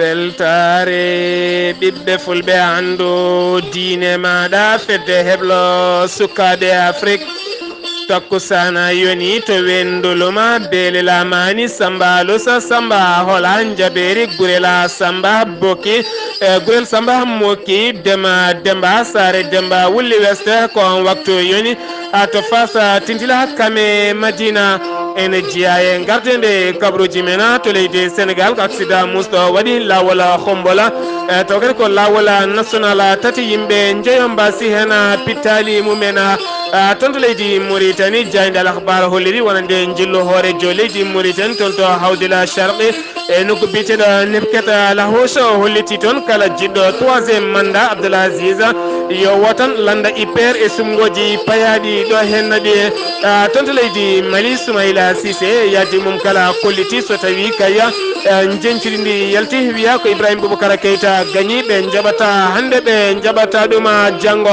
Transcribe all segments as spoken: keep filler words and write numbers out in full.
Weltaare ɓiɓɓe fulɓe, anndu diine maaɗa, fedde heblo sukaaɓe Afrik. Takkusaana yoni to Wenduluma, Beele Lamani, Samba Alusa, Samba Hola, Njabeeri, Gurela Samba Boki, eh, Gurel Samba Moki, Dema Demba, Saare Demba, Wulli West, ko on waktu yoni. Ha to Fass, Tintila, Kame, Madina, ene jeyaa e gardende kabruuji men to leydi Senegal. Ko accident musɗo waɗi laawol Hombola, e taw kadi ko laawol national tati, yimɓe njeyo mbaasi heen pittaali mumen, a, toon to leydi Mauritanie. Jaaynde Al Akhbar holliri wonande njillu hooreejo leydi Mauritanie toon to Hawdila Sharqi, e nokku biyeteeɗo Nebketa Lahouche, o holliti toon kala jiɗɗo troisième mandat Abdoul Aziz yo wotan lannda I P R e suɓngooji payaaɗi ɗo heen naɓi, a, toon to leydi Mali. Soumaïla Cissé, yahdi mum kala kolliti so tawi kaya, a, njeñcudi ndi yalti, wiya ko Ibrahima Boubacar Keita gañi, ɓe njaɓata hannde, ɓe njaɓata ɗum, a, janngo.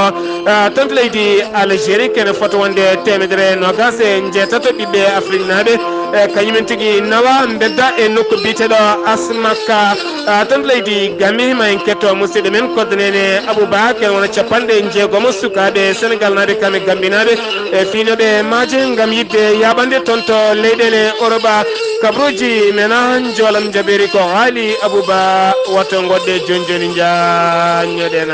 A, toon to leydi Algérie, kene fota wonde teemedere noogas e njeetato ɓiɓɓe Afriknaaɓe, e kañumen tigi nawa mbedda e nokku biyeteeɗo Asmaka, a, toon to leydi Gambie. Ma en ketto musidɗo men Koddo Nene Abouba, kene wona capanɗe jeegom sukaaɓe Senegalnaaɓe kam e Gambinaaɓe, e fiinooɓe maaje ngam yiɗde yaaɓande toon to leyɗeele Oroba. Kabruuji men a, njoolam njabeeri ko Haali Abouba, wato ngoɗɗe jooni jooni, njaññoɗen.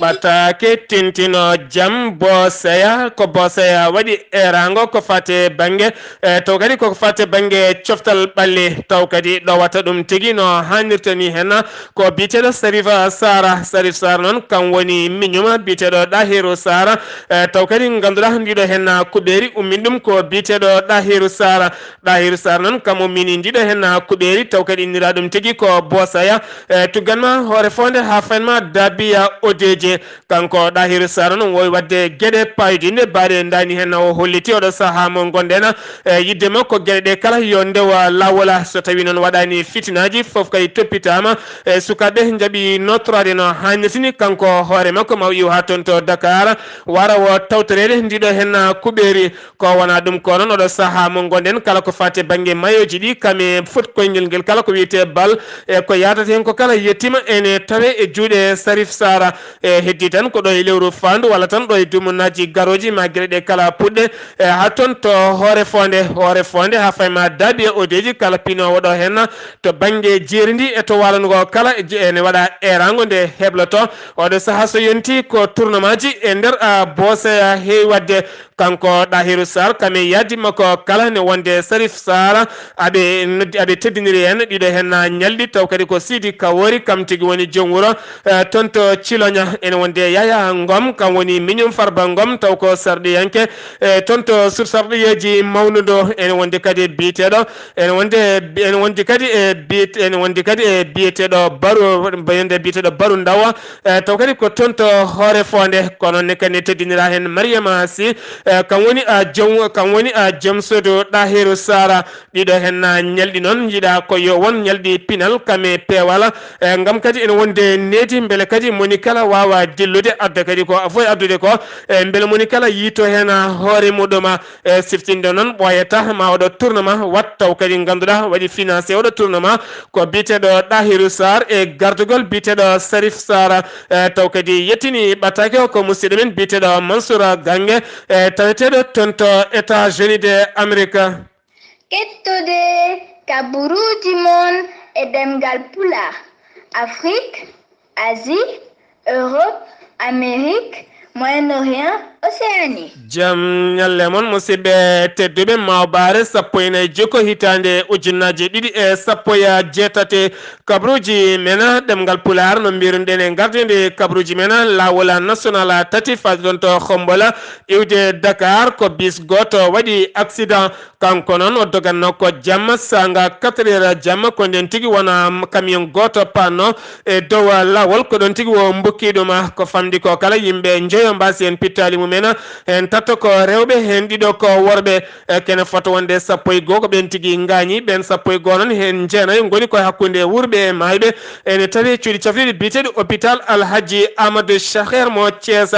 Ɓataake tintino jam, Boseya, ko Boseya waɗi eeraango ko fate bannge, e taw kadi koko fate bannge coftal ɓalli, taw kadi ɗowata ɗum tigi no haanirta ni heen ko biyeteeɗo Sarif Sara. Sarif Sara noon kam woni miñum biyeteeɗo Ɗahiru Sara, e taw kadi ngannduɗaa ndiɗo heen kuɓeeri ummin ɗum ko biyeteeɗo Ɗahiru Sara. Ɗahiru Sara noon kam o mini ndiɗo heen kuɓeeri, taw kadi innira ɗum tigi ko Boosaya. E tuggan ma hoore foonde haa fayn ma Dabiya Odeje. Kanko Ɗahiru Sara noon wowi waɗde geɗe paayodinɗe, baɗe ndani heen o holliti oɗo sahaa mo ngonɗen, e yidde makko geɗe ɗe kala yo ndewa lawola. So tawi noon waɗani fitinaaji, fof kadi toppitaama, e sukaaɓe njaɓi nootoraade no haanirtini. Kanko hoore makko ma o iw haa toon to Dakar, wara o tawtoreede ndiɗo heen kuɓeeri. Ko wona ɗum ko noon oɗo sahaa mo ngonɗen, kala ko faati e bannge mayoji ɗi, kam e fot koyngel ngel kala ko wiyetee bal, e ko yaadata heen ko kala yettima ene tawe e juuɗe Sarif Sara. E heddi tan ko ɗo e lewru faandu walla tan ɗo e dumunnaji garoji ma geɗe ɗe kala puɗɗe, e haa toon to hoore foonde, hoore foonde haa fay ma Dabiya Odeji, kala pinoowo ɗo heen to bannge jeeri ndi e to waalo ngo kala, je-, ene waɗa eeraango nde hebloto. Oɗo sahaa so yonti ko tournamaji e nder, a, Boosaya heewi waɗde. Kanko Ɗahiru Sar, kam e yaddi makko kala ne wonde Sarif Sara, aɓe noddi, aɓe teddiniri heen ɗiɗo heen ñalɗi, taw kadi ko Sidi Kawori, kam tigi woni joom wuro, eh, toon to Ciloña. Ene wonde Yaya Ngom, kam woni miñum Farba Ngom, taw ko sarɗiyanke, eh, toon to sur sarɗiyeeji mawnuɗo. Ene wonde kadi biyeteeɗo, ene wonde, ene wonde kadi e biyet-, ene wonde kadi e biyeteeɗo Baru, wonde biyeteeɗo Baru Ndawa, eh, taw kadi ko toon to hoore foonde, kono ne kadi ne teddinira heen Mariama Sy, eh, kam woni a joom, kam woni a joom suudu Ɗahiru Sara. Ɗiɗo heen na ñalɗi noon, njiɗa ko yo won ñalɗi pinal, kam e peewal, eh, ngam kadi ene wonde needi, mbele kadi moni kala waawa dillude, adda kadi ko a fof e addude ko, eh, mbele moni kala yiito heen hoore muɗum. E siftinde noon, ɓooyata ma oɗo tournoi ma wat taw kadi ngannduɗaa waɗi financé oɗo tournoi ma ko biyeteeɗo Ɗahiru Sar e gardugol biyeteeɗo Sarif Sar. E taw kadi yettini ɓattaake o ko musidɗo men biyeteeɗo Mansour Gange, e taweteeɗo toon to États-Unis de Amérique. Kettude kaburuuji mon e ɗemngal Pulaar, Afrik, Asie, Europe, Amérique, Moyen-Orient, Océanie. Jam ñalle mon, musidɓe tedduɓe, mawɓaare sappo e nayi jikko hitaande ujunnaaje ɗiɗi e sappo e jeetati. Kabruuji men ɗemngal Pulaar, no mbiruɗen e gardinde kabruuji men laawol national tati faaduɗon to Hombola iwde Dakar, ko bis gooto waɗi accident. Kanko noon o doganno ko jamma, saanga quatre heures jamma, ko nden tigi wona camion gooto panno e dow laawol, ko ɗon tigi o mbukki ɗum. Ko famɗi ko kala, yimɓe njoyo mbaasi heen pittaali mumen. ena heen tato ko rewɓe, heen ɗiɗo ko worɓe. E kene fota wonde sappo e goo ko ɓeen tigi ngaañi. Ɓeen sappo e goo noon, heen jeenayo ngoni koye hakkunde wuurɓe e maayɓe. Ene tawi cuuɗi cafrirɗi biyeteeɗi hôpital Alhaji Amadou Cheikher mo Thiès.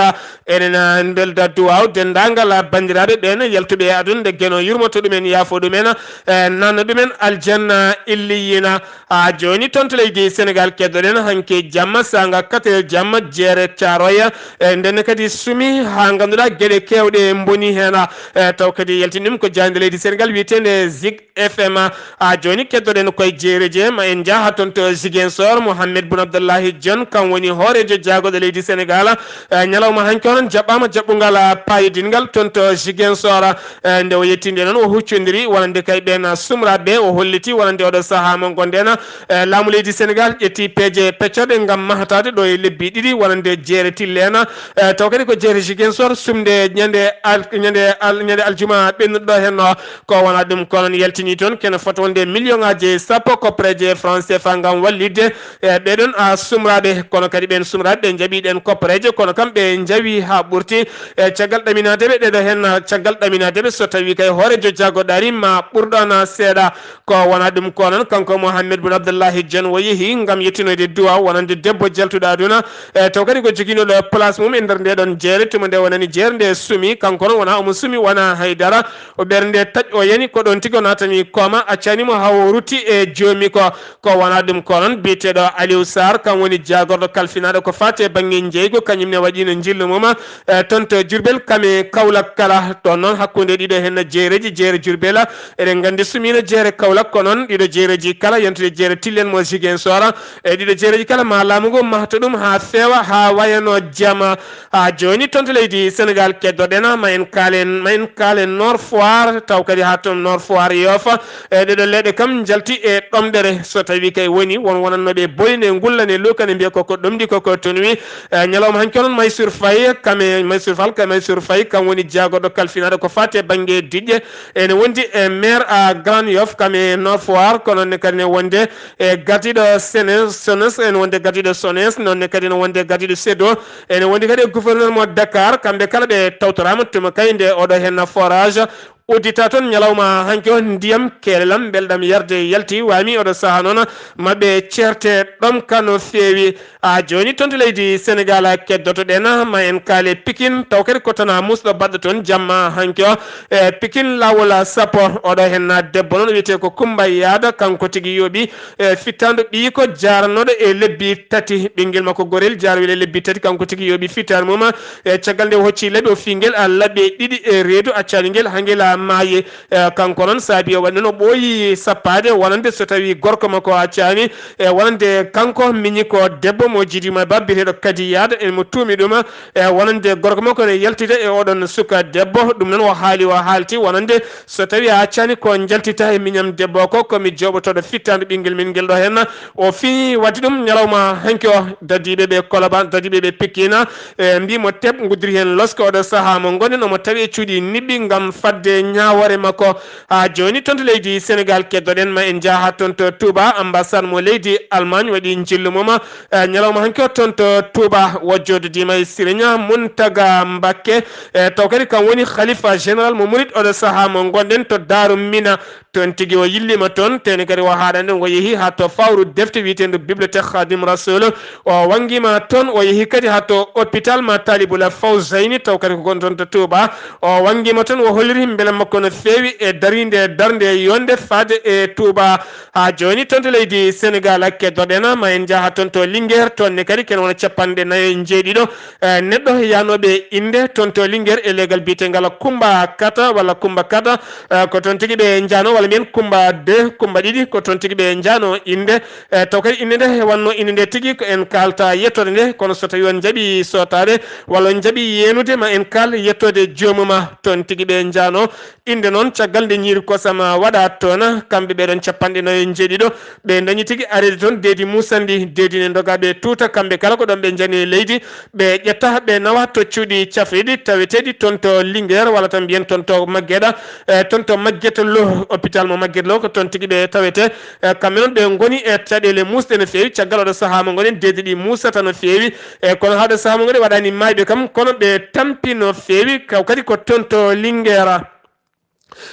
Enen mbelda duwaaw denndaangal banndiraaɓe ɓeen yaltuɓe e aduna, nde Geno yurmoto ɗumen, yaafo ɗumen, e nanna ɗumen aljanna illiyina. Haa jooni toon to leydi Senegaal, keddoɗen hanki jamma, saanga quatre heures jamma, jeere Caaroya, e ndenne kadi sumi haa ngannduɗaa geɗe keewɗe mboni heen. E taw kadi yaltini ɗum ko jaaynde leydi Senegaal wiyeteende Zik F M. Haa jooni keddoɗen koye jeereji, ma en njah haa toon to Ziguinchor, Mohamed Boun Abdallahi Dionne, kam woni hooreejo jaagorɗe leydi Senegaal. E ñalawma hanki o noon jaɓɓaama jaɓɓungal, a, paayodinngal toon to Ziguinchor. E nde o yettinde noon, o huccondiri wonande kay ɓeen, a, sumraaɓe, o holliti wonande oɗo sahaa mo ngonɗen, e laamu leydi Senegaal ƴetti peeje peccorɗe ngam mahataade ɗo e lebbi ɗiɗi wonande jeere tilleena. E taw kadi ko jeere Ziguinchor sumde ñande al-, ñande al-, ñande aljuma ɓennuɗo ɗo heen o. Ko wonaa ɗum, ko noon yaltini toon kene fota wonde million ŋaaji sappo koppareeje franc C F A ngam wallitde e ɓeeɗoon, a, sumraaɓe. Kono kadi ɓeen sumraaɓe ɓe njaɓi ɗeen koppareeje, kono kam ɓe njawi haa ɓurti. E caggal ɗaminaade ɓe ɗeɗo heen, caggal ɗaminaade ɓe, so tawii kay hooreejo jaagorɗe ari ma ɓurɗo na seeɗa. Ko wonaa ɗum, ko noon kanko Mohamed Boun Abdallahi Dionne o yehi ngam yettinoyde duwaaw wonande debbo jaltuɗo aduna. E taw kadi ko joginooɗo place mum e nder nde ɗoon jeere, tuma nde o nani jeere nde sumi, kanko noon wonaa omo sumi, wonaa hay dara. O ɓernde taƴ, o yani ko ɗoon tigi o naatani kooma, accani mo haa o rutti e joomi ko. Ko wonaa ɗum, ko noon biyeteeɗo Aliou Sarr, kam woni jaagorɗo kalfinaaɗo ko faati e bannge njeeygu, kañum ne waɗiino njillu mum, e, toon to Diourbel, kam e Kaolack kala. Ɗoon noon hakkunde ɗiɗo heen jeereji, jeere Diourbel, eɗen nganndi sumiino jeere Kaolack, ko noon ɗiɗo jeereji kala, yentude jeere Tillen mo Ziguinchor, e ɗiɗo jeereji kala ma laamu ngu mahto ɗum haa feewa, haa wayano jama. Haa jooni toon to leydi Senegaal keddoɗen, ma en kaalen, ma en kaalen Nord Foire, taw kadi haa toon Nord Foire Yoff. E ɗeɗo leɗɗe kam njalti e ɗomɗere, so tawii kay woni won wonannooɓe boyne ngullane luukane mbiya koko ɗomɗi koko tonwi. E ñalawma hanki o noon Mansour Faye, kam e Mansour Fall, kam Mansour Faye, kam woni jaagorɗo kalfinaaɗo ko faati e bannge diƴƴe. Ene wondi e maire a Grand Yoff, kam e Nord Foire, ko noon ne kadi ne wonde e gardiiɗo Sene-, Sones, ene wonde gardiiɗo Sones, noon ne kadi ne wonde gardiiɗo Sedo, ene wondi kadi e gouverneur mo Dakar, kamɓe kala ɓe tawtoraama tuma kay nde oɗo heen forage uddita toon ñalawma hanki o, ndiyam keelelam mbelɗam yarde yalti, wami oɗo sahaa noon maɓɓe ceerte ɗomka no feewi. A jooni toon to leydi Senegaal keddotoɗen, ma en kaale Pikin, taw kadi ko tana musɗo baɗɗo toon jamma hanki o. E Pikin laawol sappo, oɗo heen debbo noon wiyetee ko Kumba Yaada, kanko tigi yooɓi e fittaandu ɓiyi ko jaaranooɗo e lebbi tati, ɓinngel makko gorel jaarwel e lebbi tati, kanko tigi yooɓi fittaandu mum. E caggal nde o hocci laɓi, o fii ngel a laɓi ɗiɗi e reedu, accani ngel haa ngel a maayi. E kanko noon saabi o waɗi noon o ɓooyi sappaade wonande so tawii gorko makko accaani, e wonande kanko miñi ko debbo mo jiidiima e baba biyeteeɗo Kadi Yaada, en mo tuumi ɗum, e wonande gorko makko ne yaltida e oɗon suka debbo. Ɗum noon o haali, o haalti wonande so tawii a accaani ko njaltita e miñam debbo ko, ko mi jooɓotooɗo fittaandu ɓinngel min ngel ɗo heen. O fini waɗde ɗum ñalawma hanki o, dadiiɓe ɓe Koloban, dadiiɓe ɓe Pikina, e mbii mo teb nguddiri heen losko oɗo sahaa mo ngonɗen, omo tawi e cuuɗi niɓɓi ngam fadde ñaawoore makko. Haa jooni toon to leydi Senegaal keddoɗen, ma en njaha toon to Touba, ambassade mo leydi Allemagne waɗi njillu mum, e ñalawma hanki o toon to Touba, o joododiima e Siriña Muntaga Mbakke, e taw kadi kam woni Khalifa Général mo Murit oɗo sahaa mo ngonɗen to Daaru Mina. Toon tigi o yilliima toon, teni kadi o haaɗani ɗum, o yehi haa to fawru defte wiyeteendu Bibliothèque Khadim Rasoul. O wanngiima toon, o yehi kadi haa to hôpital ma Talibul Fawzayni, taw kadi ko gon toon to Touba. O wanngiima toon, o holliri mbele makko no feewi e darinde darnde yonde faade e Touba. Haa jooni toon to leydi Senegaal keddoɗen, ma en njaha toon to Linguère, toon ne kadi ken wona capanɗe nayo e njeeɗiɗo, e neɗɗo yaanooɓe innde toon to Linguère e leegal biyetengal Kumba Kata walla Kumba Kata. E ko toon tigi ɓe njaanoo, walla mbiyen Kumba deux, Kumba ɗiɗi, ko toon tigi ɓe njaanoo innde. E taw kadi innde nde wannoo innde nde tigi ko en kaalta yettoode nde, kono so tawii on njaɓi sootaade walla on njaɓi yeenude, ma en kaal yettoode joomum. Toon tigi ɓe njaanoo innde noon, caggal nde ñiiri kosam waɗaa toon, kamɓe ɓee ɗoon capanɗe nayo e njeeɗiɗo, ɓe ndañi tigi areede toon deedi muusandi, deedi ne ndogaa ɓe tuuta, kamɓe kala ko ɗoon ɓe njani e leydi, ɓe ƴetta, ɓe nawa to cuuɗi cafriiɗi taweteeɗi toon to Linguère, walla tan mbiyen toon to Maggeɗa, e toon to Maggeta Lo, hôpital hôpital mo Maguette Lo, ko toon tigi ɓe tawete. E, kamɓe noon ɓe ngoni e caɗeele muusɗe no feewi, caggal oɗo sahaa mo ngonen deedi ɗi muusata no feewi. E, kono haa ɗo sahaa mo ngonen waɗani maayɓe kam, kono ɓe tampi no feewi, kaw kadi ko toon to Linguère.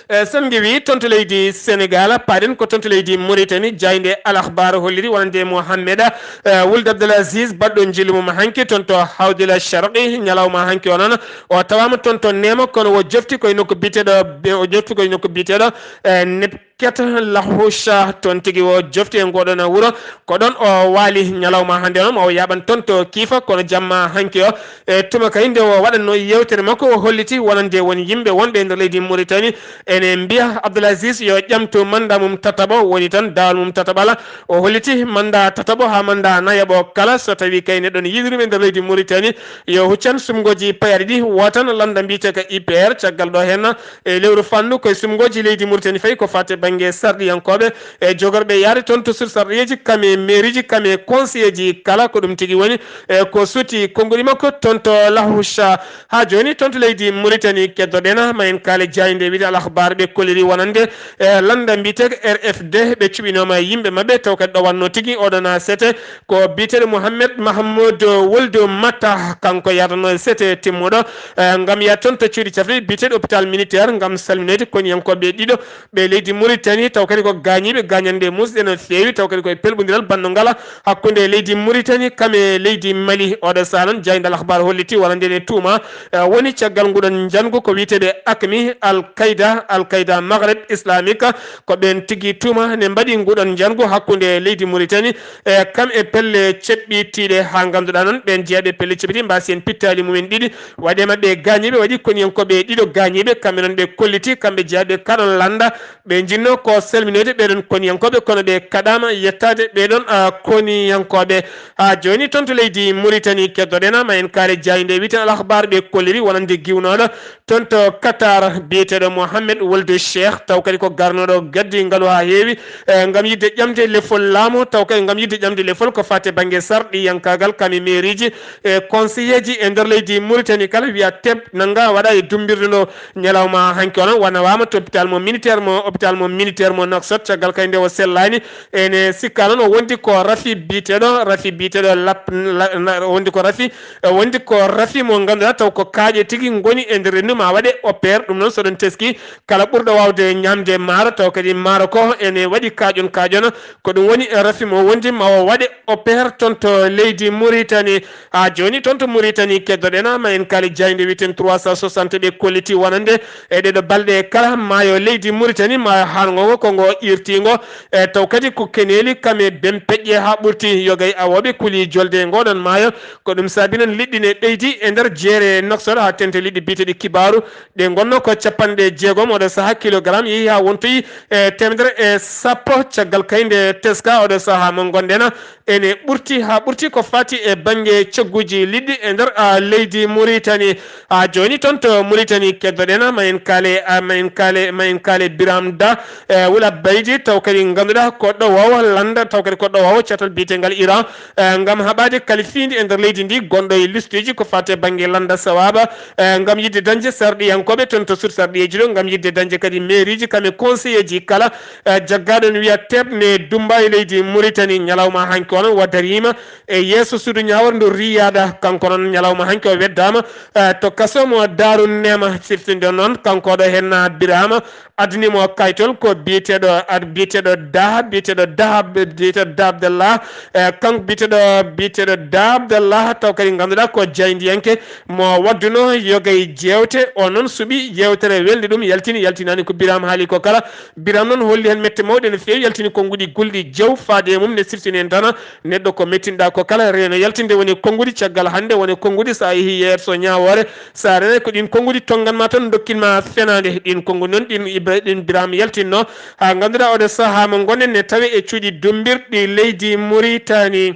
E, so en ngewi toon to leydi Sénégal, paaɗen ko toon to leydi Mauritanie, jaaynde Al Akhbar holliri wonande Mohamed, e, Wuld Abdel Aziz, baɗɗo njillu mum hanki toon to Hawdila Sharqi, ñalawma hanki o noon, o tawaama toon to Neema, kono o jofti koye nokku biyeteeɗo, o jofti koye nokku biyeteeɗo, e, Neb- Ket Lahoucha, toon tigi o jofti e ngoɗon wuro. Ko ɗoon o waali ñalawma hannde o, ma o yaaɓan toon to Kiifa, kono jamma hanki o, e tuma kay nde o waɗatno yeewtere makko, o holliti wonande won yimɓe wonɓe e nder leydi Mauritanie ene mbiya Abdoul Aziz yo ƴamtu manda mum tataɓo, woni tan daawal mum tataɓal. O holliti manda tataɓo haa manda nayaɓo kala, so tawi kay neɗɗo ne yiɗi ɗum e nder leydi Mauritanie, yo huccan sumgooji payaɗi ɗi, wootan lannda mbiyetee ko I P R, caggal ɗo heen e lewru fannu koye sumgooji leydi Mauritanie, fayi ko fate bannge sarɗiyankooɓe e jogorɓe yaade toon to sur sarɗiyeeji, kam e mairieji, kam e conseilleji kala, ko ɗum tigi woni e ko suuti konnguɗi makko toon to Lahoucha. Haa jooni toon to leydi Mauritanie keddoɗen, ma en kaale jaaynde wiyde Al Akhbar, ɓe kolliri wonande e lannda mbiyetee ko R F D, ɓe cuɓinooma yimɓe maɓɓe, taw kadi ɗo wonno tigi oɗon sete ko biyeteeɗo Mohamed Mahmoud Wuld Mattah, kanko yaadanno e sete timmuɗo, e, ngam yaha toon to cuuɗi cafrirɗi biyeteeɗo hôpital militaire ngam salminoyde koniyankooɓe ɗiɗo ɓe leydi Mauritanie, taw kadi ko gaañiiɓe, gaañannde muusɗe no feewi, taw kadi koye pelɓondiral banndungal hakkunde leydi Mauritanie kam e leydi Mali. Oɗo sahaa noon, jaaynde Al Akhbar holliti wonande ne tuuma, e, woni caggal nguɗon njanngu ko wiyeteeɓe AQMI, Al Qaida, Al Qaida Maghreb Islamique, ko ɓeen tigi tuuma ne mbaɗi nguɗon njanngu hakkunde leydi Mauritanie, e, kam e pelle ceɓɓitiiɗe, haa ngannduɗaa noon ɓeen jeeyaɓe pelle ceɓɓitiiɗe mbaasi heen pittaali mumen ɗiɗi, waɗi e maɓɓe gaañiiɓe, waɗi koniyankooɓe ɗiɗo gaañiiɓe, kamɓe noon ɓe kolliti, kamɓe jeeyaɓe kaɗon lannda, ɓe njinnoo ko salminoyde ɓeeɗoon koniyankooɓe, kono ɓe kaɗaama yettaade ɓeeɗoon, a, koniyankooɓe. Haa jooni toon to leydi Mauritanie keddoɗen, ma en kaale jaaynde wiyetee Al Akhbar, ɓe kolliri wonande giwnooɗo toon to Qatar, biyeteeɗo Mohamed Wuld Cheikh, taw kadi ko garnooɗo gaddi ngalu haa heewi, e, ngam yiɗde ƴamde lefol laamu, taw kadi ngam yiɗde ƴamde lefol ko fate bannge sarɗiyankaagal kam e mairieji e conseilleji e nder leydi Mauritanie kala, wiya teb nannga waɗa e dummbirde ndo ñalawma hanki o noon, wanawaama to hôpital mo militaire mo, hôpital mo militaire mo Nouakchott, caggal kay nde o sellaani. Ene sikka noon o wondi ko rafi biyeteeɗo, rafi biyeteeɗo lap-, la-, la-, o wondi ko rafi, e, wondi ko rafi mo ngannduɗaa taw ko kaaƴe tigi ngoni e nder renndo, ma waɗe opère. Ɗum noon so ɗon teski, kala ɓurɗo waawde ñaamde maaro, taw kadi maaro ko ene waɗi kaaƴon kaaƴon, ko ɗum woni rafi mo wondi ma o waɗe opère toon to leydi Mauritanie. Haa jooni toon to Mauritanie keddoɗen, ma en kaali jaaynde wiyeten trois cent soixante, ɓe kolliti wonande e ɗeeɗo balɗe kala maayo leydi Mauritanie, maayo haarngo ngo, ko ngo iirtiingo, e taw kadi ko keneeli kam e bempeƴƴe haa ɓurti. Yogay awooɓe kuli jolde e ngoɗon maayo, ko ɗum saabi noon liɗɗi ne ɓeydi e nder jeere Nouakchott haa teŋti liɗɗi biyeteeɗi kibaaru, ɗe ngonno ko capanɗe jeegom oɗo sahaa kilogaram, yehi haa wontoyi e teemedere e sappo. Caggal kay nde teska oɗo sahaa mo ngonɗen, ene ɓurti haa ɓurti ko fati e bannge cogguuji liɗɗi e nder, a, leydi Mauritanie. Haa jooni toon to Mauritanie keddoɗen, ma en kaale, a, ma en kaale, ma en kaale Biram Da, e, Wula Baydi, taw kadi ngannduɗaa ko ɗo wawa lannda, taw kadi ko ɗo wawa catal biyetengal Iran, e, ngam haɓaade kalifiindi e nder leydi ndi, gonɗo e listuuji ko fate bannge lannda sawaaba, e, ngam yiɗde dañde sarɗiyankooɓe toon to sur sarɗiyeeji ɗo, ngam yiɗde dañde kadi mairieji kam e conseilleji kala, e, jaggaaɗo ne wiya teɓ ne dummba e leydi Mauritanie. Ñalawma hanki o noon wa dariima e yeeso suudu ñaawre ndu Riyada. Kanko noon ñalawma hanki o weddaama, e, to kaso mo Daaru Neema. Siftinde noon kanko ɗo heen Biraama, addani mo kayitol ko biyeteeɗo, ad-, biyeteeɗo Da, biyeteeɗo Da, biyeteeɗo Da Abdallah, e, kanko biyeteeɗo, biyeteeɗo Da Abdallah, taw kadi ngannduɗaa ko jaayndiyanke mo waɗduno yoga e jeewte. O noon suɓi yeewtere, welni ɗum, yaltini, yaltinaani ko Biraama haali ko kala. Biraama noon holli heen mette mawɗe no feewi, yaltini konnguɗi gulɗi jeew faade e mum, ne siftini en tan neɗɗo ko mettinɗaa ko kala, reeno yaltinde woni konnguɗi caggal hannde, woni konnguɗi so a yehii yeeso ñaawoore, so a reenay ko ɗiin konnguɗi tonngan ma tan, ndokkin ma fenaande. Ɗiin konnguɗi noon, ɗiin Ibra-, ɗiin Biraama yaltinno, haa ngannduɗaa oɗo sahaa mo ngonɗen ne tawe e cuuɗi dummbirɗi leydi Mauritanie.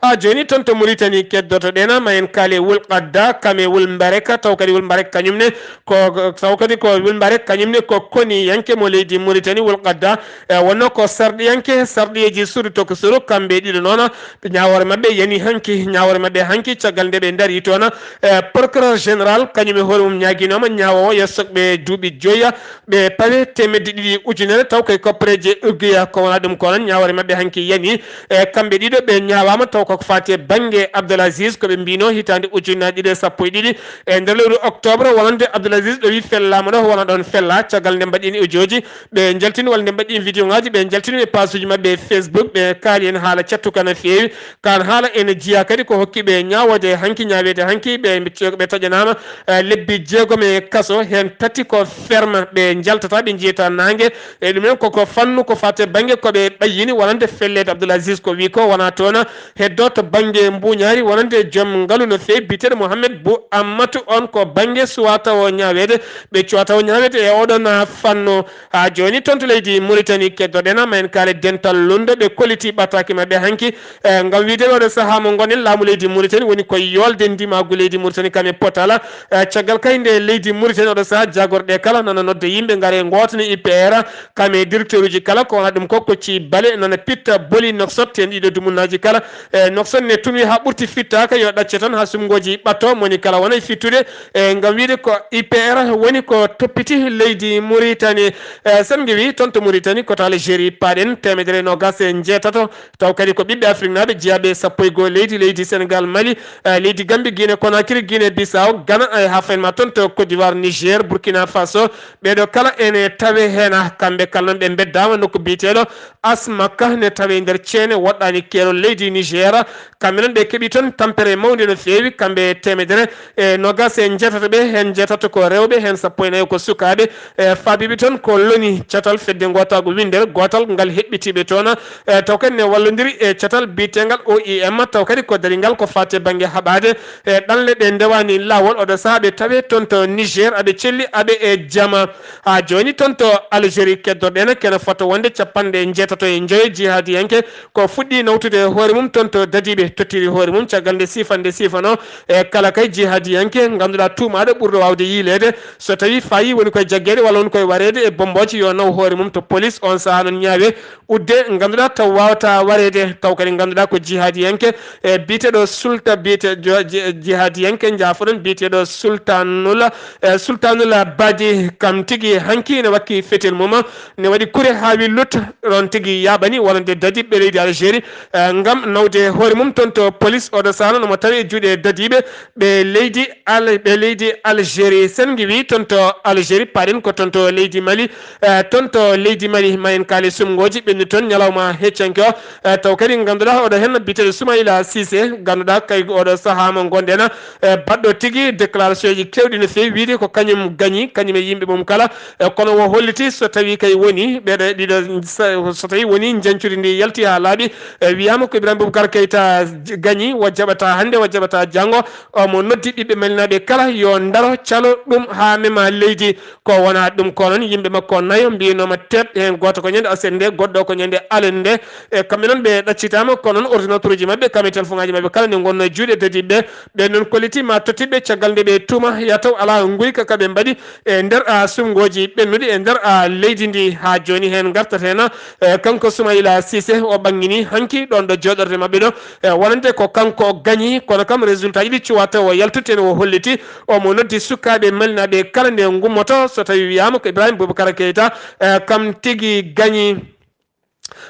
Ha jooni toon to Mauritanie keddotoɗen, ma en kaale Wul Qadda, kam e Wul Mbarek, taw kadi Wul Mbarek kañum ne ko, taw kadi ko Wul Mbarek kañum ne ko koniyanke mo leydi Mauritanie. Wul Qadda, e, wonno ko sarɗiyanke, sarɗiyeeji suudu tokosuru, kamɓe ɗiɗo noon, ɓe ñaawoore maɓɓe yani hanki, ñaawoore maɓɓe hanki, caggal nde ɓe ndarii toon, e, procureur général, kañum e hoore mum ñaaginooma ñaawoowo yo sokɓe duuɓi joya, ɓe pawe teemedde ɗiɗi ujunere, taw koye koppareeje Uguiya, ko wonaa ɗum ko noon, ñaawoore maɓɓe hanki yani. E, kamɓe ɗiɗo ɓe ñaawaama, taw koko faati e bannge Abdoul Aziz, ko ɓe mbino hitaande ujunnaji ɗiɗi e sappo e ɗiɗi, e nder lewru octobre, wonande Abdoul Aziz ɗo wi fellaama ɗo, wona ɗoon fella, caggal nde mbaɗɗini ujooji, ɓe njaltini walla nde mbaɗɗini vidéo ngaji, ɓe njaltini e page uji maɓɓe e Facebook, ɓe kaali heen haala cattuka no feewi, kaan haala ene jeyaa kadi ko hokki ɓe ñaawoode hanki, ñaaweede hanki, ɓe, ɓe taƴanaama, eh, lebbi jeegom e kaso, heen tati ko ferme, ɓe njaltata, ɓe njiyata naange. E ɗum en koko fannu ko faati e bannge ko ɓe ɓayyini wonande felleede Abdoul Aziz ko wi ko wona toon. Heddo to bannge mbuñaari wonande joom ngalu no feewi biyeteeɗo Mohamed Bou Ammatu, on ko bannge suwaa tawo ñaaweede, ɓe cuwaa tawo ñaaweede e oɗon, ah, fannu. Haa jooni toon to leydi Mauritanie keddoɗen, ma en kaale dental Lundo, ɓe kolliti ɓataake maɓɓe hanki, eh, ngam wiide oɗo sahaa mo ngonɗen, laamu leydi Mauritanie woni koye yoolde ndimaagu leydi Mauritanie kam e potal, eh, caggal kay nde leydi Mauritanie oɗo sahaa jaagorɗe kala nana nodda yimɓe ngare ngootane I P R, kam e directeur uji kala, ko wona ɗum ko kocci bale nana pitta boli noksot heen ɗiɗo dumunnaaji kala, eh, noksot ne tunwi haa ɓurti fittaaka yo ɗacce tan haa sumngooji ɓatto, moni kala wona e fittude, eh, ngam wiide ko I P R woni ko toppiti leydi Mauritanie. Eh, sen ngewi toon to Mauritanie, ko to Algérie paaɗen, teemedere e noogaas e njeetato, taw kadi ko ɓiɓɓe Afriknaaɓe jeyaaɓe sappo e goo leydi, leydi Sénégal, Mali, eh, leydi Gambie, Guinée Conakry, Guinée Bissau, Ghana, eh, haa fayin ma toon to Côte d'Ivoire, Niger, Burkina Faso, ɓeeɗo kala ene tawe heen, ah, kamɓe kala noon ɓe mbeddaama nokku biyeteeɗo Asmaka ne tawe nder ceene woɗɗaani keerol leydi Niger, kamɓe noon ɓe keɓi toon tampere mawnde no feewi, kamɓe teemedere e noogaas e njeetato ɓe, heen njeetato ko rewɓe, heen sappo e nayo ko sukaaɓe, e faabiiɓe toon ko loni catal fedde ngootaagu winndere gootal ngal heɓɓitiiɓe toon, e taw kadi ne wallondiri e catal biyeteengal O I M, taw kadi ko daringal ko faati e bannge haɓaade, e ɗanle ɗe ndewaani laawol, oɗo sahaa ɓe tawe toon to Niger, aɓe celli, aɓe e jama. Haa jooni toon to Algérie keddoɗen, kene fota wonde capanɗe njeetato e njoyo jihaadiyanke ko fuɗɗi nawtude hoore mum toon to Dadiɓe, tottiri hoore mum caggal nde siifannde siifano e kala kay jihaadiyanke ngannduɗaa tuumaaɗo ɓurɗo waawde yiileede, so tawii faayii woni koye jaggeede walla woni koye wareede e bombooje, yo naw hoore mum to police. On sahaa noon ñaawe udde ngannduɗaa taw waawata wareede, taw kadi ngannduɗaa ko jihaadiyanke, e biyeteeɗo Sulta, biyete-, jo-, ji-, jihaadiyanke, njaafoɗon, biyeteeɗo Sultanul, e Sultanul Badi, kam tigi hanki ne wakki fetel mum, ne waɗi kure haa wi lut, ɗon tigi yaaɓani wonande Dadiɓe leydi Algérie, e ngam nawde hoore mum toon to police. Oɗo sahaa noon omo tawi e juuɗe Dadiɓe ɓe leydi Al-, ɓe leydi Algérie. Sen ngewi toon to Algérie, paaɗen ko toon to leydi Mali, e toon to leydi Mali, ma en kaali sumngooji ɓenni toon ñalawma heccanke o, e taw kadi ngannduɗaa oɗo heen biyeteeɗo Soumaïla Cissé, ngannduɗaa kay oɗo sahaa mo ngonɗen, e baɗɗo tigi déclaration ji keewɗi no feewi, wiide ko kañum gañi, kañum e yimɓe mum kala, e kono o holliti so tawii kay woni ɓeɗo ɗiɗo sa-, so tawii woni njancudi ndi yalti haa laaɓi, e wiyaama ko Ibrahima Boubacar Keita j-, gañi, o jaɓata hannde, o jaɓata janngo, omo noddi ɓiɓɓe malinaaɓe kala yo ndaro calo ɗum haa mema leydi. Ko wonaa ɗum ko noon, yimɓe makko nayo mbiyanooma teeɓ, heen gooto ko ñande aset nde, goɗɗo ko ñande alet nde. E kamɓe noon ɓe ɗaccitaama, ko noon ordinateur uji maɓɓe, kam e téléphone ngaji maɓɓe kala ne ngonnoo e juuɗe Dadiɓe. Ɓe noon kolliti ma tottiɓe caggal nde ɓe tuuma yataw alaa nguyka ka ɓe mbaɗi e nder, a, sumngooji ɓennuɗi e nder, a, leydi ndi. Haa jooni heen ngartat heen, e, kanko Soumaïla Cissé o ɓanngini hanki ɗoon ɗo jooɗorde maɓɓe ɗo, e, wonande ko kanko gañi, kono kam résultat ji ɗi cuwaa taw o yaltude heen o holliti omo noddi sukaaɓe malinaaɓe kala nde ngummoto, so tawii wiyaama ko Ibrahima Boubacar Keita, e, kam tigi gañi.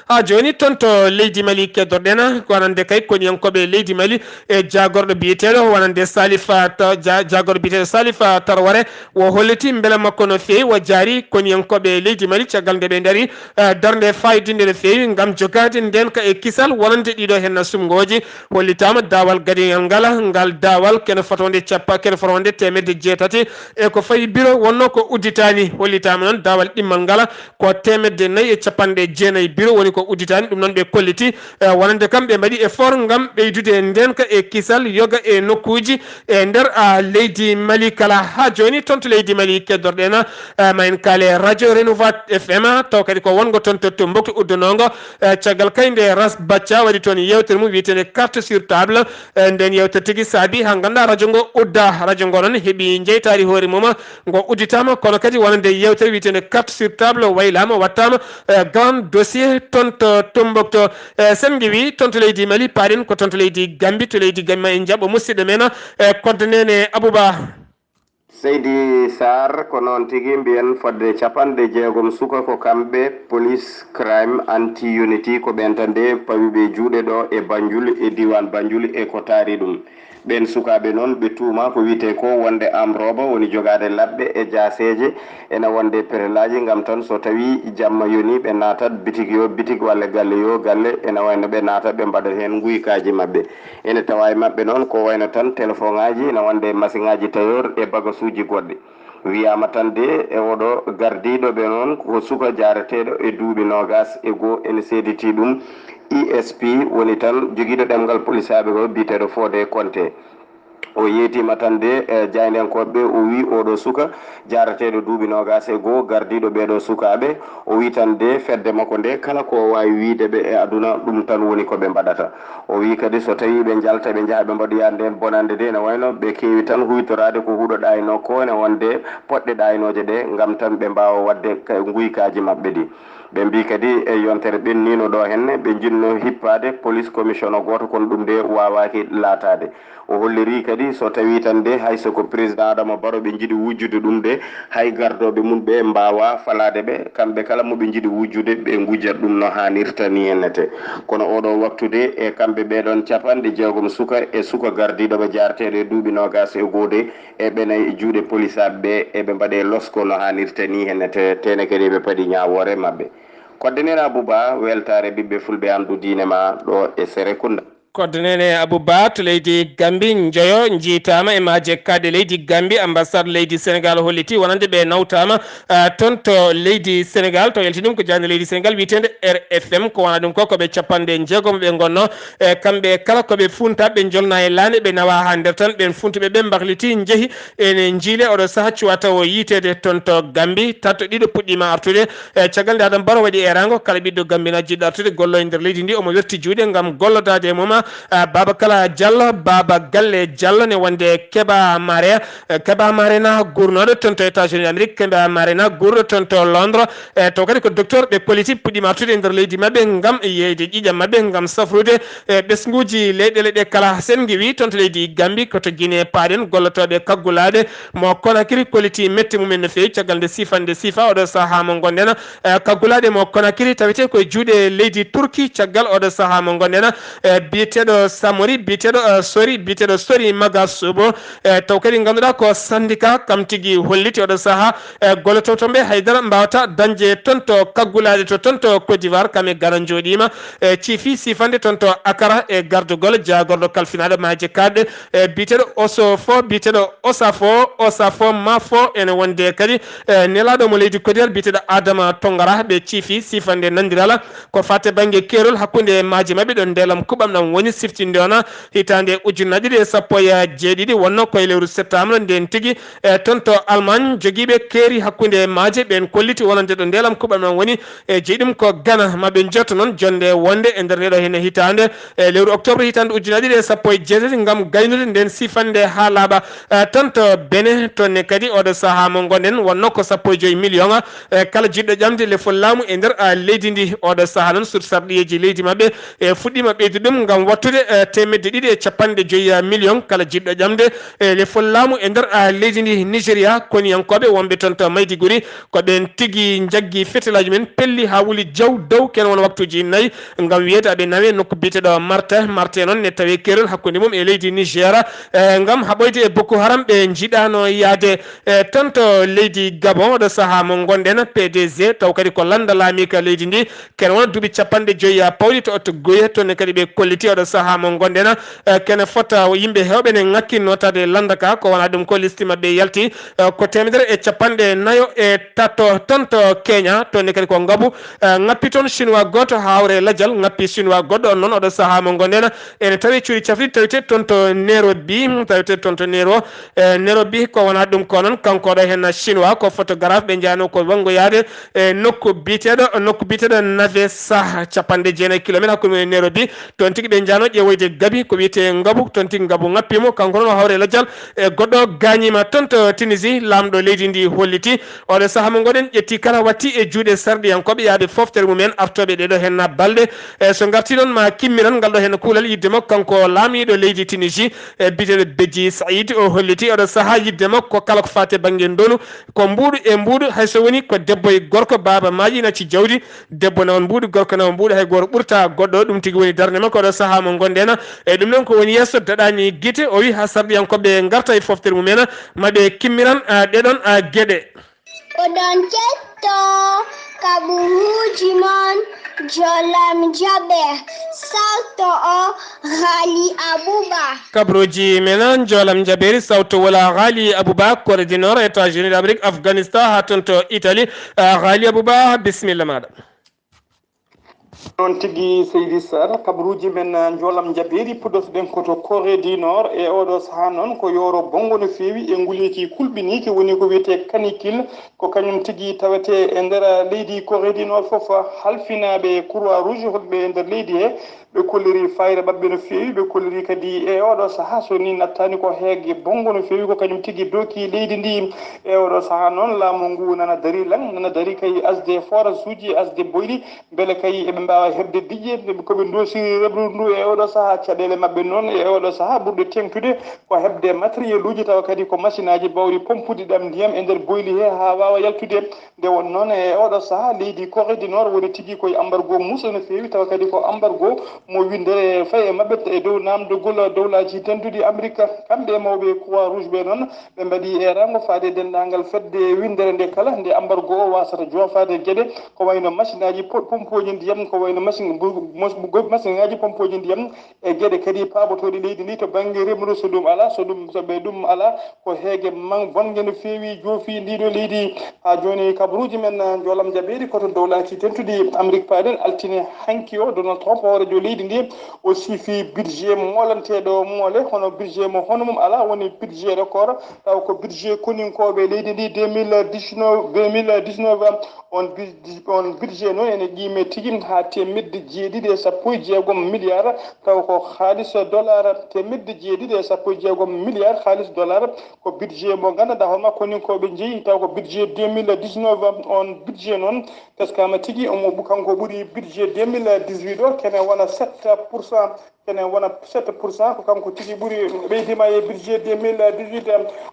Haa jooni toon to leydi Mali keddoɗen, ko wonande kay koniyankooɓe leydi Mali e jaagorɗo biyeteeɗo wonande Salifa Ta-, ja-, jaagorɗo biyeteeɗo Salifa Tarware, o holliti mbela makko no feewi, o jaari koniyankooɓe leydi Mali caggal nde ɓe ndari, eh, darnde faayidinnde no feewi ngam jogaade ndeenka e kisal wonande ɗiɗo heen sumngooji. Hollitaama daawal gadigal ngal, ngal daawal kene fota wonde cappa-, kene fota wonde teemedde jeetati e ko fayi biro wonnoo ko udditaani. Hollitaama noon daawal ɗimmal ngal ko teemedde nayi e capanɗe jeenayi biro. woni ko udditaani. Ɗum noon ɓe kolliti, eh, wonande kam ɓe mbaɗi effort ngam ɓeydude ndeenka e kisal yoga e nokkuuji e nder, ah, leydi Mali kala. Haa jooni toon to leydi Mali keddorɗen, eh, ma en kaale radio Renouveau F M, taw kadi ko wonngo toon to Tombouctou uddonoongo, eh, caggal kay nde Ras Bathia waɗi toon yeewtere mum wiyeteende carte sur table. Eh, ndeen yeewtere tigi saabi haa ngannduɗaa radio ngo udda. Radio ngo noon heɓi jeytaari hoore mum, ngo udditaama, kono kadi wonande yeewtere wiyeteende carte sur table waylaama, wattaama, eh, grand dossier toon to Tombouctou. Eh, sen ngewi toon to leydi Mali, paaɗen ko toon to leydi Gambi, to leydi Gambi ma en njaɓɓo musidɗo men, eh, Kodde Neene Abouba. Seydi Sarr, ko noon tigi mbiyen, fodde capanɗe jeegom suka ko kamɓe Police Crime Anti Unity, ko ɓeen tan de pawi ɓe juuɗe ɗo e Banjul, e diiwaan Banjul e ko taari ɗum. Ɓeen sukaaɓe noon ɓe tuumaa ko wiyetee ko wonde amrooba woni jogaade laɓɓe e jaaseeje, ena wonde perelaaji ngam tan so tawii jamma yonii ɓe naatat bitik yoo bitik walla galle yoo galle, ena wayno ɓe naata ɓe mbaɗa heen nguykaaji maɓɓe. Ene tawaa e maɓɓe noon ko wayno tan telefoŋaaji, ena wonde masiŋaaji tayoor e bagasuuji goɗɗi. Wiyaama tan de e oɗo gardiiɗo ɓe noon ko suka jaareteeɗo e duuɓi noogaas e goo, ene seeditii ɗum I S P, woni tan jogiiɗo ɗemngal polisaaɓe ko biyeteeɗo Fodé Konté. O yeetiima tan de e jaayndiyankooɓe ɓe, o wii oɗo suka jaareteeɗo duuɓi noogaas e goo, gardiiɗo ɓeeɗo sukaaɓe, o wii tan de fedde makko nde kala ko o waawi wiyde ɓe e aduna ɗum tan woni ko ɓe mbaɗata. O wii kadi so tawii ɓe njalta ɓe njaha ɓe mbaɗoya ndeen bonannde de, ene wayno ɓe keewi tan huytoraade ko huɗo ɗaaynoo ko, ene wonde poɗɗe ɗaaynooje ɗe ngam tan ɓe mbaawa waɗde nguykaaji maɓɓe ɗi. Ɓe mbii kadi e yontere ɓenniino ɗo henne ɓe njiɗno hippaade police commissioner gooto kono ɗum de waawaaki laataade. O hollirii kadi so tawii tan de hay so ko président Adama Barrow ɓe njiɗi wujjude ɗum de, hay gardooɓe mum ɓe mbaawaa falaade ɓe, kamɓe kala mo ɓe njiɗi wujjude ɓe ngujjat ɗum no haanirta nii hennete. Kono ooɗoo waktu de e kamɓe ɓeeɗoon capanɗe jeegom suka e suka gardiiɗo ɓe jaareteeɗo e duuɓi noogaas e goo de, eɓe nayi e juuɗe polisaaɓe ɓe, eɓe mbaɗee losko no haanirta nii hennete, teene kadi eɓe paɗi ñaawoore maɓɓe. Kodde Neene Abouba, weltaare ɓiɓɓe fulɓe anndu diine ma ɗo e Serekunda. Kodde Neene Abouba to leydi Gambi, njoyo njiitaama e maaje kaaɗɗe leydi Gambi. Ambassade leydi Senegal holliti wonande ɓe nawtaama, ah, toon to leydi Senegal, to yalti ɗum ko jaaynde leydi Senegal wiyeteende R F M. Ko wona ɗum ko, ko ɓe capanɗe jeegom ɓe ngonno, e kamɓe kala ko ɓe fuunta, ɓe njolna e laane, ɓe nawa haa nder tan. Ɓeen fuuntuɓe ɓe mbakliti, njehi ene njiile oɗo saha cuwa tawo yiiteede toon to Gambi. Tatto ɗiɗo puɗɗiima artude, e caggal nde Adama Barrow waɗi eeraango, kala ɓiɗɗo Gambi na jiɗɗo artude gollo e nder leydi ndi, omo werti juuɗe ngam gollodaade e mum. Ah, Baaba Kala Diallo, Baaba Galle Diallo ne wonde Keba Mare, eh, Keba Mare na guurnooɗo toon to États-Unis d'Amérique, Keba Mare na guurɗo toon to Londres. E taw kadi ko docteur ɓe politique puɗɗiima artude e nder leydi maɓɓe ngam yeeyde ƴiiƴam maɓɓe, ngam safrude e ɓesnguuji leyɗeele ɗe kala. Sen ngewi toon to leydi Gambi, ko to Guinée paaɗen, gollotooɓe kaggulaaɗe mo Conakry kolliti mette mumen no feewi caggal nde siifannde siifa oɗo sahaa mo ngonɗen. Eh, kaggulaaɗe mo Conakry tawetee ko e juuɗe leydi Turki caggal oɗo sahaa mo ngonɗen. Eh, biyeteeɗo Samori, biyeteeɗo, eh, Sori, biyeteeɗo Sori Maga Sobo. Eh, taw kadi ngannduɗaa ko syndicat kam tigi holliti oɗo sahaa, eh, gollotooɓe toon ɓe haydara mbaawata dañde toon to kaggulaaɗe to toon to Côte d'Ivoire, kam e gara njooɗiima, eh, ciifi siifande toon to Akara e gardugol jaagorɗo kalfinaaɗo maaje kaaɗɗe, eh, biyeteeɗo Osofo, biyeteeɗo Osafo, Osafo Mafo, ene wonde kadi, eh, nelaaɗo mo leydi Kodiyar biyeteeɗo Adama Tongara. Ɓe ciifi siifande nanndiral ko faati bannge keerol hakkunde maaje maɓɓe ɗo ndeelam kuɓɓam ɗam woni siftinde ona hitaande ujunnaje ɗiɗi e sappo e jeeɗiɗi, wonno ko e lewru septembre nden tigi, e toon to Allemagne, jogiiɓe keeri hakkunde maaje ɓeen kolliti wonande ɗo ndeelam kuɓɓam ɗam woni e jeyi ɗum ko Gana. Ma ɓe njotto noon jonnde wonde e nder nde ɗo hene hitaande, e lewru octobre hitaande ujunnaje ɗiɗi e sappo e jeetati ngam gaynude nden siifande haa laaɓa. Eh, toon to Benin, toon ne kadi oɗo sahaa mo ngonɗen wonno ko sappo e joyi million, eh, kala jiɗɗo ƴamde lefol laamu e nder, ah, leydi ndi. Oɗo sahaa noon sur sarɗiyeeji leydi maɓɓe, eh, fuɗɗiima ɓeydude ɗum ngam wattude, eh, teemedde ɗiɗi e capanɗe joyi, ah, million kala jiɗɗo ƴamde, eh, lefol laamu e nder, ah, leydi ndi. Nigeria, koniyankooɓe wonɓe toon to Maiduguri, ko ɓeen tigi njaggi fetelaaji men, pelli haa wuli jaw dow, ken won waktuuji nayi, ngam wiyeede aɓe nawe nokku biyeteeɗo Marte. Marte noon ne tawee keerol hakkunde mum e leydi Niger, eh, ngam haɓoyde e Boko Haram. Ɓe njiɗaano yahde, eh, toon to leydi Gabon, oɗo sahaa mo ngonɗen, P D G, taw kadi ko lannda laamiika leydi ndi, ken wona duuɓi capanɗe joyi pawɗi to otto goye, toon ne kadi ɓe kolliti Sahaa mo ngonɗen, eh, kene fota yimɓe heewɓe ne ŋakki notaade lannda ka, ko wonaa ɗum ko listi maɓɓe yalti, eh, ko teemedere e capanɗe nayo e tato toon to Kenya, toon ne kadi ko ngabu, eh, ŋappi toon Chinois gooto hawre lajal, ŋappi Chinois goɗɗo on noon oɗo sahaa mo ngonɗen, ene tawi cuuɗi cafri tawete toon to Nairobi, tawete toon to Nairo-, eh, Nairobi, ko wonaa ɗum ko noon, kanko ɗo heen Chinois, ko photographe, ɓe njaano ko wanngoyaade e nokku biyeteeɗo, nokku biyeteeɗo Navesa, capanɗe jeenayi kilometre hakkunde mum e Nairobi. Toon tigi ɓe njaano ƴeewoyde gabi, ko wiyetee ngabu, toon tigi ngabu ŋappi mo, kanko noon o hawre lajal e goɗɗo gaañiima toon to Tunisie, laamɗo leydi ndi holliti. Oɗo sahaa mo ngoɗen ƴetti kala watti e juuɗe sarɗiyankooɓe yahde foftere mum en, artooɓe ɗeɗo heen balɗe. E so ngarti noon ma kimmiran ngal ɗo heen kuulal yidde makko kanko laamiiɗo leydi Tunisie, e biyeteeɗo Beji Said, o holliti oɗo sahaa yidde makko kala ko faati e bannge ndonu, ko mbuuɗu e mbuuɗu, hay so woni ko debbo e gorko, baaba maayi nacci jawdi, debbo nawa mbuuɗu, gorko nawa mbuuɗu, hay gooto ɓurta goɗɗo, ɗum tigi woni darnde makko oɗo sahaa mo ngonɗen. E ɗum noon ko woni yeeso daɗaani gite, o wi haa sarɗiyankooɓe ngarta e foftere mum en, ma ɓe kimmiran, ah, ɗeɗon, ah, geɗe. Oɗon ketto kaɓuruuji mon, Jolam Jaɓe, sawto o Ghali Abuba. Kaɓuruuji men, Jolam Jaɓeeri, sawto wala Ghali Abuba, Corée du Nord, États-Unis d'Amérique, Afghanistan, haa toon to Italie. Ah, Ghali Abuba, bisimilla maaɗa. Noon tigi, Seydi Sar, kaɓruuji men, ah, Njoolam Njabeeri, puɗɗotoɗen ko to Corée du Nord. E oɗo sahaa noon, ko yooro bonngo no feewi e nguleeki kulɓiniiki, woni ko wiyetee canicule. Ko kañum tigi tawetee e nder leydi Corée du Nord fof. Halfinaaɓe Croix Rouge honɓe e nder leydi he, ɓe kolliri fayre maɓɓe no feewi, ɓe kolliri kadi e oɗo sahaa, so ni nattaani ko heege bonngo no feewi, ko kañum tigi dooki leydi ndi. E oɗo sahaa noon, laamu ngu nana darii laŋ, nana darii kay asde forage uji, asde boyli, mbele kay eɓe mbaawa heɓde diƴƴe, nde ko ɓe ndoosiri rebru ndu e oɗo sahaa. Caɗeele maɓɓe noon e oɗo sahaa ɓurɗe teeŋtude ko heɓde matériel uji, tawa kadi ko machine aji baawɗi pompude ɗam ndiyam e nder boyli he haa waawa yaltude. Nde won noon e oɗo sahaa, leydi Corée du Nord woni tigi koye embargo muusɗo no feewi, tawa kadi ko embargo mo winndere fayi e maɓɓe e dow naamndogol dowlaaji dentuɗi Amerik. Kamɓe e mawɓe Croix Rouge ɓe noon, ɓe mbaɗi eeraango faade e denndaangal fedde winndere nde kala nde embargo o waasata joofaade geɗe, ko wayno machine aji po-, pompooji ndiyam, ko wayno machine bu-, mos-, bu-, machine aji pompooji ndiyam, e geɗe kadi paaɓotooɗe leydi ndi to bannge remru, so ɗum alaa, so ɗum, so ɓe ɗum alaa, ko heege man bonnge no feewi joofi ndiɗo leydi. Haa jooni kabaruuji men, ah, Njoolam Njabeeri ko to dowlaaji dentuɗi Amerik paaɗen. Altine hanki o, Donald Trump, hooreejo leydi ndi, o siifi budget moolanteeɗo moole, hono budget mo hono mum alaa, woni budget record, taw ko budget koninkooɓe leydi ndi deux mille dix-neuf, deux mille dix-neuf. On bid-, on budget noon ene qiime tigi haa teemedde jeeɗiɗi e sappo e jeegom milliard, taw ko haalis dollar, teemedde jeeɗiɗi e sappo e jeegom milliard haalis dollar. Ko budget mo nganndanɗaa hono koninkooɓe njeyi, taw ko budget deux mille dix-neuf. On budget noon, teskaama tigi, omo ɓu-, kanko ɓuri budget deux mille dix-huit o, kene wona sept pour cent, kene wona sept pour cent, ko kanko tigi ɓuri, ɓeydiima e budget deux mille dix-huit.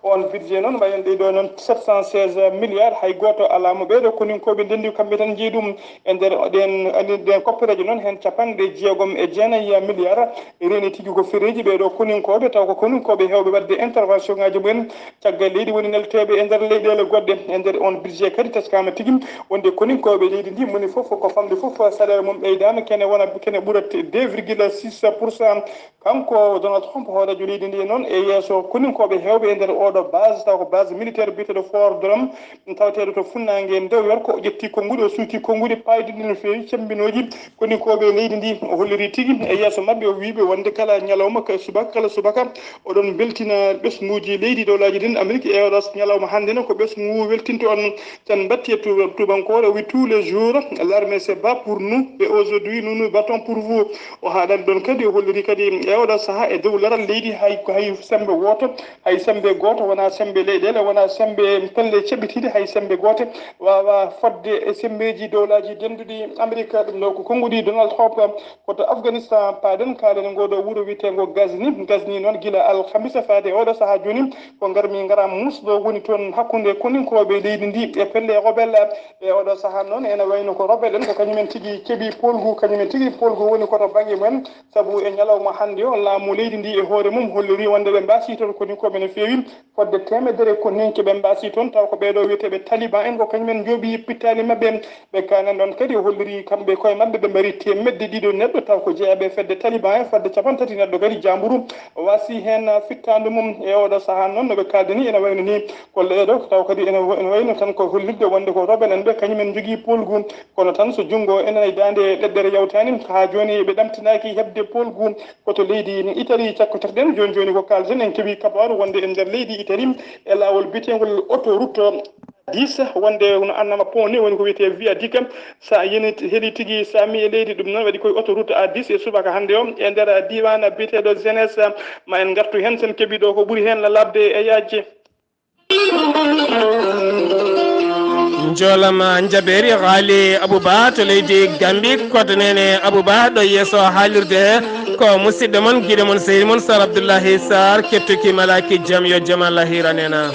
On budget noon, mbayen ɗe ɗo noon, sept cent seize milliards, hay gooto alaa mo ɓeeɗo koninkooɓe ndenndi kamɓe tan njeyi ɗum. E nder ɗeen, ɗeen koppereeje noon, heen capanɗe jeegom e jeenayi milliards reeni tigi ko fereeji ɓeeɗo koninkooɓe, taw ko koninkooɓe heewɓe waɗde intervention ngaaji mumen. Caggal leydi woni nelteeɓe e nder leyɗeele goɗɗe. E nder on budget kadi, teskaama tigi wonde koninkooɓe leydi ndi, moni fof ko famɗi fof, salaire mum ɓeydaama, kene wona, kene ɓura deux virgule six pour cent. Kanko Donald Trump, hooreejo leydi ndi noon, e yeeso koninkooɓe heewɓe e nder oɗo base, taw ko base militaire biyeteeɗo Fort Drum, taweteeɗo to funnaange New York, o ƴetti konnguɗi, o suuti konnguɗi paayɗinɗi no feewi, cemmbinooji koninkooɓe leydi ndi. O holliri tigi e yeeso maɓɓe, o wii ɓe wonde kala ñalawma, kala subaka, kala subaka, oɗon mbeltina ɓesnguuji leydi dowlaaji ɗin Amerik. E oɗo ñalawma hannde ne, ko ɓesngu weltinto on. Tan mbatti e tu-, tuubankoore, o wi, tous les jours, l'armée se bat pour nous, et aujourd'hui, nous nous battons pour vous. O haalani ɗon kadi, o holliri kadi e oɗo sahaa e dow laral leydi, hay, hay sembe wooto, hay sembe gooto wonaa sembe leyɗeele, wonaa sembe pelle ceɓitiiɗe, hay sembe goote waawaa fodde e sembeeji dowlaaji denduɗi Amerik. Ɗum ɗo ko konnguɗi Donald Trump. Ko to Afghanistan paaɗen, kaalen e ngoo ɗoo wuro wiyeteengo Gazni. Gazni noon, gila alhamisa faade e oɗo sahaa jooni, ko ngarmi ngara muusɗo woni toon hakkunde koninkooɓe leydi ndi e pelle rebelle. E oɗo sahaa noon, ene wayno ko rebelle en, ko kañumen tigi keɓi poolgu, kañumen tigi poolgu woni ko to bannge mumen, sabu E ñalawma hannde o, laamu leydi ndi e hoore mum holliri wonde ɓe mbaasi toon konikooɓe no feewi, fodde teemedere koninke ɓe mbaasi toon, taw ko ɓeeɗo wiyeteeɓe Taliban en, ko kañumen njooɓi pittaali maɓɓe. Ɓe kaanan ɗoon kadi holliri kamɓe koye maɓɓe ɓe mbari teemedde ɗiɗo neɗɗo, taw ko jeyaaɓe fedde Taliban en, fodde capanɗe tati neɗɗo kadi jaamburu waasi heen fittaandu mum. E oɗo sahaa noon no ɓe kaaldani ene wayno ni ko leeɗo, taw kadi ene wa-, ene wayno tan ko hollirde wonde ko rebel en ɓe kañumen njogii poolgu. Kono tan so junngo enen e daande ɗeɗɗere yawtaani, haa jooni ɓe ɗamtinaaki heɓde poolgu. Ko to leydi Italie cakkotirɗen. Jooni jooni ko kaalten, en keɓii kabaaru wonde e nder leydi Italie e laawol biyeteengol autoroute dix, wonde no annama pont ni woni ko wiyetee viaduc. So a yeni heli tigi, so a mi e leydi, ɗum noon waɗi koye autoroute A dix e subaka hannde o e nder diiwaan biyeteeɗo Genesse. Ma en ngartu heen, sen keɓii ɗo ko ɓuri heen lalaɓde e yaajde. Njoolama njabeeri Ghali Abouba to leydi Gambi, koddo nene Abouba ɗo yeeso haalirde ko musidɗo mon, giɗo mon, sehil mon Sar Abdoullahi Sar, kettuki malaki jam yo jam Allah hiranena.